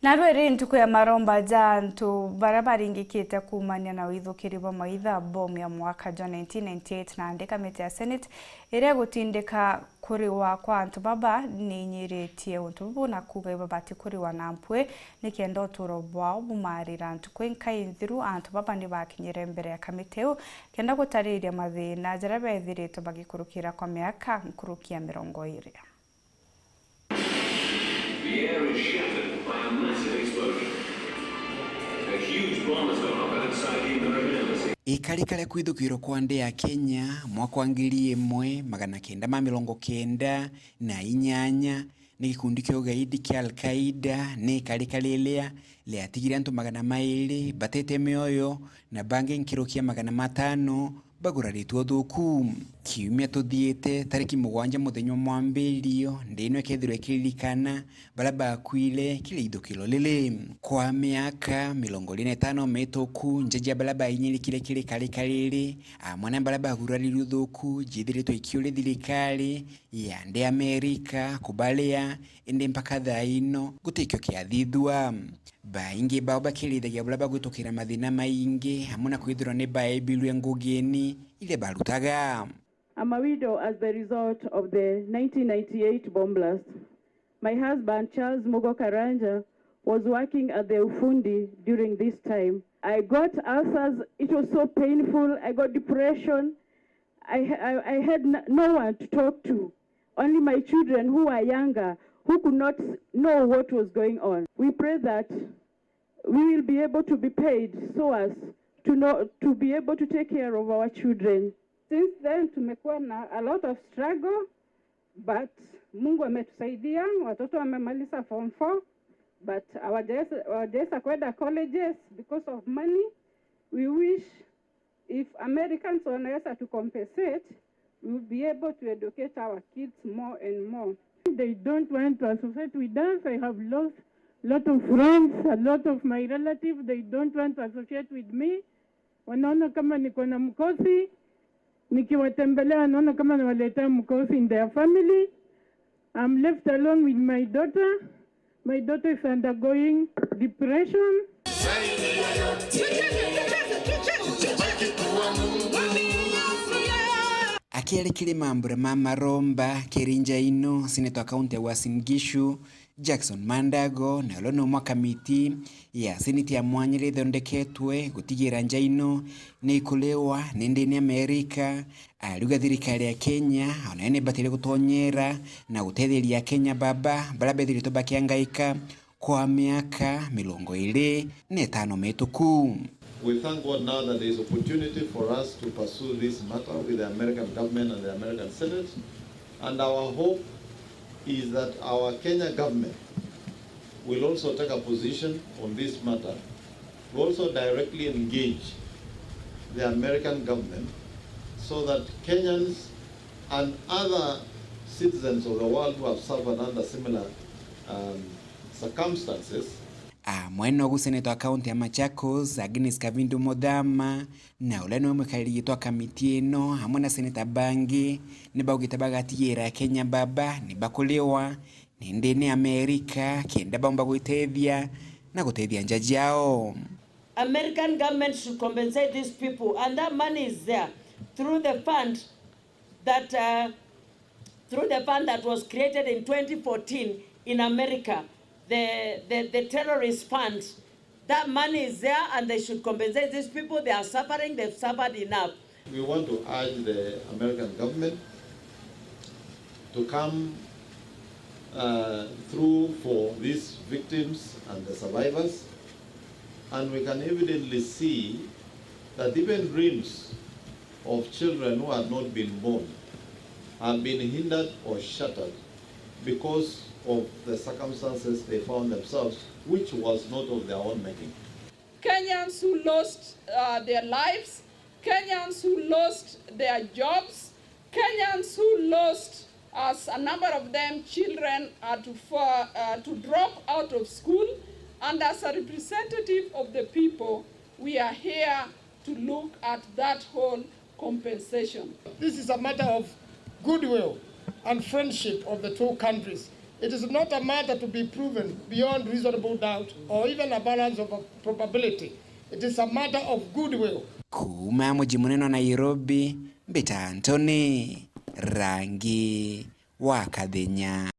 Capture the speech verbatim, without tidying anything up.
Narua iri ntuku ya maromba ja antu baria baringikite kuumania na withukiri bwa maitha bomu ya mwaka jwa nineteen ninety-eight, nandi kamiti ya Senate iria igutindika kuriwa kwa antu baba niinyiritie untu bubu na kuuga ibabati kuriwa na mpwi nikenda uturo bwao bumarira. Ntuku inkai nthiru antu baba nibakinyire mbere ya kamiti iu kenda gutariria mathina jaria bethiritwe bagikurukira kwa miaka nkuruki ya mirongo iiri. The air is shattered by a massive explosion. A huge bomb has gone off outside the American embassy. Ikari karia kwithukirwa kwa nthi ya Kenya mwaka wa ngiri imwe magana kenda ma mirongo kenda na inyanya ni gikundi kia ugaidi kia Al-Qaeda ni ikari karia riatigire antu magana mairi batete mioyo na bangi nkiruki ya magana matano baguraritwe uthuku. Kiumia tuthiite, tariki mugwanja muthenya wa mwambirio, nthi ino ikethirwa ikiririkana baria bakuire kiri ithukiro riri. Kwa miaka mirongo iiri na itano mituku, nja cia baria bainyirikire kiri karika riri, amwe na baria bagurarirwe uthuku, ciithiritwe ikiuria thirikari ya nthi Amerika kubaria, indi mpaka thaa ino gutikio kiathithua. Baingi bao bakirithagia buria bagwitukira mathina maingi, amwe na kwithirwa ni baebirwe ngugini iria barutaga. I'm a widow as the result of the nineteen ninety-eight bomb blast. My husband, Charles Mugo Karanja, was working at the Ufundi during this time. I got ulcers. It was so painful. I got depression. I, I, I had n-, no one to talk to. Only my children who are younger, who could not know what was going on. We pray that we will be able to be paid so as to know, to be able to take care of our children. Since then, tumekuwa na a lot of struggle, but Mungu ametusaidia, watoto wamemaliza form four, but hawajaweza, hawajaweza kwenda colleges because of money. We wish if Americans wanaweza to compensate, we will be able to educate our kids more and more. They don't want to associate with us. I have lost lot of friends, a lot of my relatives, they don't want to associate with me. Wanaona kama niko na mkosi, nikiwatembelea wanaona kama nawaletea mkosi in their family. I'm left alone with my daughter. My daughter is undergoing depression. Akiaria kiri mambura ma maromba kiri nja ino, seneta wa kaunti ya Uasin Gishu, Jackson Mandago, na uria ni umwe wa kamiti ya seneti ya mwanya iria ithondeketwe gutigira nja ino ni ikurewa ni nthi ni Amerika, ariuga thirikari ya Kenya onayo ni ibatire gutonyera na gutetheria Kenya baba baria bethiritwe bakiangaika kwa miaka mirongo iiri na itano mituku. We thank God now that there is opportunity for us to pursue this matter with the American government and the American Senate. And our hope is that our Kenya government will also take a position on this matter, will also directly engage the American government so that Kenyans and other citizens of the world who have suffered under similar, um, circumstances. Amwe nogu seneta wa kaunti ya Machakos, Agnes Kavindu Muthama, na uria niwe mwikariri giti wa kamiti ino, amwe na seneta bangi, ni baugite bagatigira Kenya baba ni bakuriwa ni nthi ni Amerika, kenda baumba gwitethia na gutethia nja ciao. American government should compensate these people, and that money is there through the fund that, uh, through the fund that was created in twenty fourteen in America, the, the, the terrorist fund. That money is there and they should compensate these people. They are suffering, they've suffered enough. We want to urge the American government to come, uh, through for these victims and the survivors. And we can evidently see that even dreams of children who had not been born have been hindered or shattered because of the circumstances they found themselves, which was not of their own making. Kenyans who lost, uh, their lives, Kenyans who lost their jobs, Kenyans who lost, as a number of them, children, uh, to, fa-, uh, to drop out of school, and as a representative of the people, we are here to look at that whole compensation. This is a matter of goodwill and friendship of the two countries. It is not a matter to be proven beyond reasonable doubt or even a balance of probability. It is a matter of goodwill. Kuuma muji munene wa Nairobi, mbita Anthony Rangi wa Kathenya.